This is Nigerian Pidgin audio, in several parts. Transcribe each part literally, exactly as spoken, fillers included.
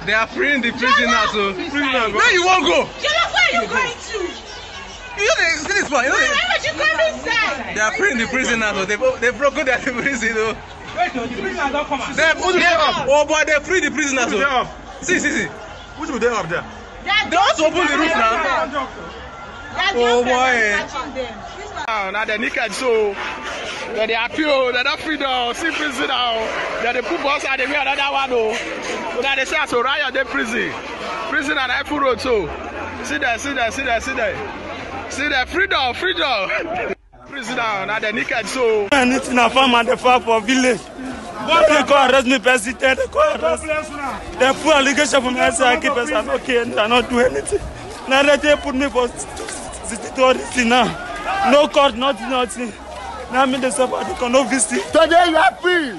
They are freeing the prisoners. So where you wan go? Jollof, where you going to? You know they see this one. You know they, why would you come inside? They are freeing the prisoners. So they bro- they broken their prison. Oh. Wait, oh, the prisoners don come out. They put them up. Oh boy, they free the prisoners. Put them up. See, see, see. Which will they up there? They want to open the roof now. Oh boy. Now, now the naked so. They dey appeal, they don free the see prison now. They dey put bus and they wear another one. Oh. Now they say as a riot dey prison. Prison and Ifu Road so. See there, see there, see there, see there. See there, freedom, freedom. Prison now, now the naked so. Anything I farm and the farm for village. They come arrest me, person, they come arrest. They put allegation for me, I say I keep person, I no care, I no do anything. Now they take put me for city tourist now. No court, nothing, nothing. Now me dey suffer, they come no visit. Today you are free.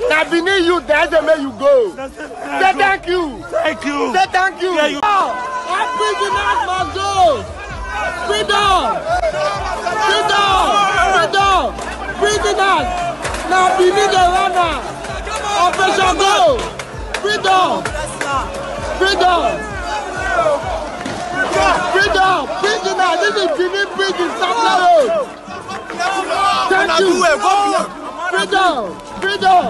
Na Benin youth that dey make you go. Say thank you. Thank you. Say thank you. Yeah, you. All prisoners must go. Freedom. Freedom. Freedom. Prisoners. Na Benin dey run am. Operation go. Freedom. Freedom. Freedom. Prisoners. This is Benin prison, Sapele Road. Thank you. Freedom. Freedom.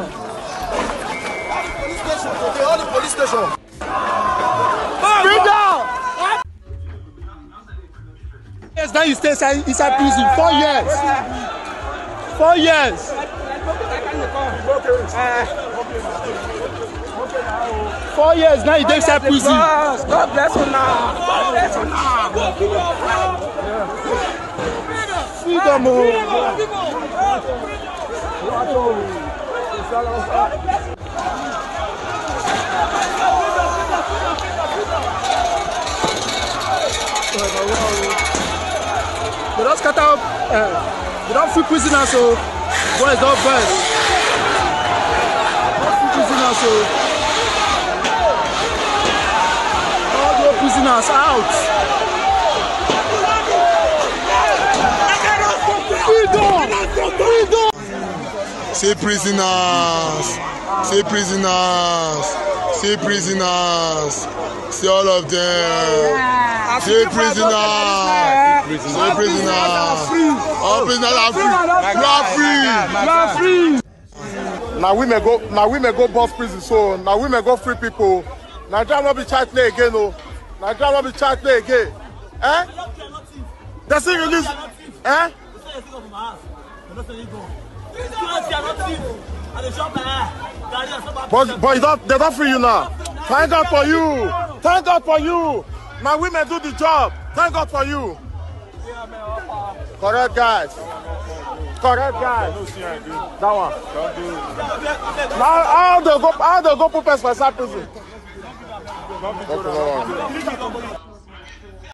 Police station. Okay, all the police station. Freedom. Yes, now you stay inside, inside prison. Four years. Four years. Four years now you dey inside prison. God bless you now. God bless you now. Freedom o. They don scatter up, uh, they don free prisoners o. Boys don burst. Don free prisoners o. All the prisoners out. Freedom! Freedom! See prisoners, see prisoners, see prisoners, see all of them. See prisoners, see prisoners. All prisoners are free. You are free. Na women go, na women go burst prison. So na women go free people. Nigeria no be child play again o. Nigeria no be child play again. Eh? They still release. Eh? But but you don, they don free you now. Thank God for you. Thank God for you. My women do the job. Thank God for you. Correct guys. Correct guys. That one. Now how they go, how they go put person for inside prison?